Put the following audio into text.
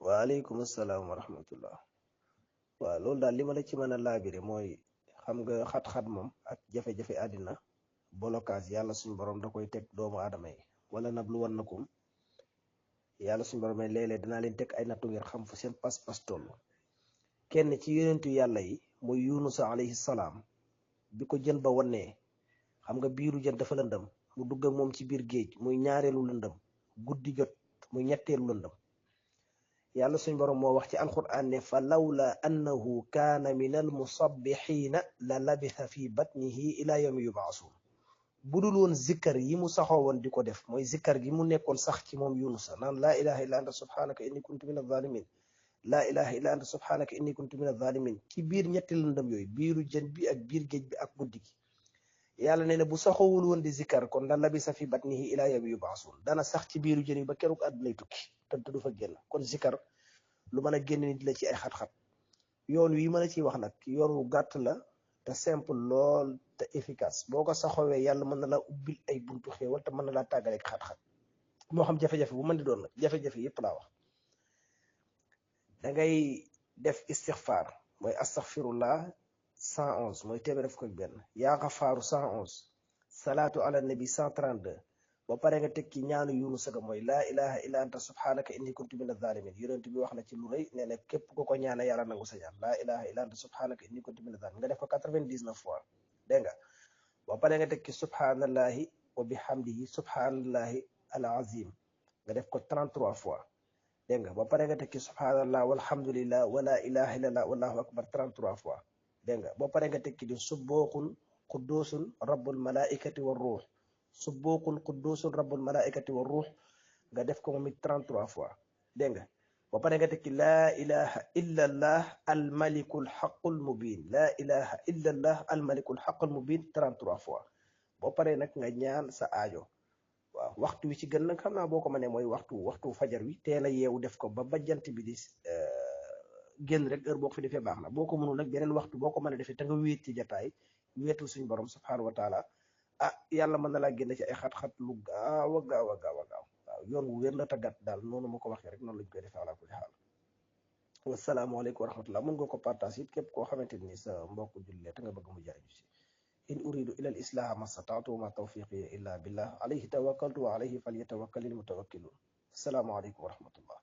waaleykum salaam wa rahmatullah. waaw loolu daal li ma la ci mën a laabire mooy xam nga xat-xat moom ak jafe-jafe àddina blocage yàlla suñu borom da koy teg doomu aadama yi wala nabluwannakum yàlla suñu borom yi léeg-léeg dinaa leen teg ay nattu ngir xam fu seen pas-pas toll. kenn ci yonentu yàlla yi muy yunusa alayhi salaam bi ko jën ba wannee xam nga biiru jën dafa lëndëm mu dugg ak moom ci biir géej muy ñaareelu lëndëm guddi jot muy ñetteelu lëndëm yàlla suñ borom moo wax ci alquran ne fa lawla annahu kaana min al musabbixiina la labitha fi batnihi ila yawmi yubaasun budul woon zikkar yi mu saxoo woon di ko def mooy zikkar gi mu nekkoon sax ci moom yunusa naan laa ilaha illa anta subhanaka inni kuntu min azalimin laa ilaha illa anta subhanaka inni kuntu min azalimin ci biir ñetti lëndëm yooyu biiru jën bi ak biir géej bi ak guddi gi yàlla nee na bu saxowul woon di zikkar kon la labisa fi batnihi ila yawmi yubaasun dana sax ci biiru jën yi ba keroog àddunay tukki te du fa génn kon zikkar lu mën a génn nit la ci ay xat-xat yoon wi mën a ciy wax nag yoon wu gàtt la te simple lool te efficace boo ko saxowee yàlla mën na la ubbil ay buntu xéewal te mën na laa tàggaleeg xat-xat moo xam jafe-jafe bu mën di doon nag jafe-jafe yépp laa wax da ngay def istixfaar mooy astaxfirullah 111 mooy téeméer def ko ak benn yaa xafaaru 111 salaatu ala nabi 132 ba pare nga teg ci ñaanu yunus ga mooy laa ilaha illa anta subhanaka inni kuntu min azalimin yonent bi wax na ci lu rëy nee na képp ku ko ñaane yàlla nangu sa ñaan laa ilaha illa anta subhanaka inni kuntu min azalimin nga def ko 99 fois dégg nga ba pare nga teg ci subhanallahi wa bihamdihi subhanallahi al azim nga def ko 33 fois dégg nga ba pare nga teg ci subhanallah walhamdulillah wala ilaha illallah wallahu akbar 33 fois dégg nga ba pare nga teg ci di subbuqun quddusun rabbul malaikati war ruux subbuqun quddusun rabbul malaikati war ruux nga def ko moom it 33 fois dégg nga ba pare nga teg ci laa ilaha illa allah almalikul xaqul mubin laa ilaha illa allah almalikul xaqul mubin 33 fois boo paree nag nga ñaan sa aajo waaw waxtu wi ci gën nag xam naa boo ko mënee mooy waxtu fajar wi teel a yeewu def ko ba jant bi di génn rek heure boo ko fi defee baax na boo ko mënul nag beneen waxtu boo ko mën a defee te nga wéet ci jataay wéetul suñu borom subhanahu wa taala yàlla mën na laa génn ci ay xat-xat lu gaaw a gaaw a gaaw a gaaw waaw yoon wu wér la tàggat daal noonu ma ko waxee rek noonu lañ koy defee ala kulli xaal wasalaamaaleykum wa rahmatullah mën nga ko partage it képp koo xamante ni sa mbokk jullee te nga bëgg mu jariñu si in uridu ila al islaha ma stata'tu wa ma tawfiqi illa billah alayhi tawakkaltu wa alayhi falyatawakkalil mutawakkilun assalaamu aleykum wa rahmatullah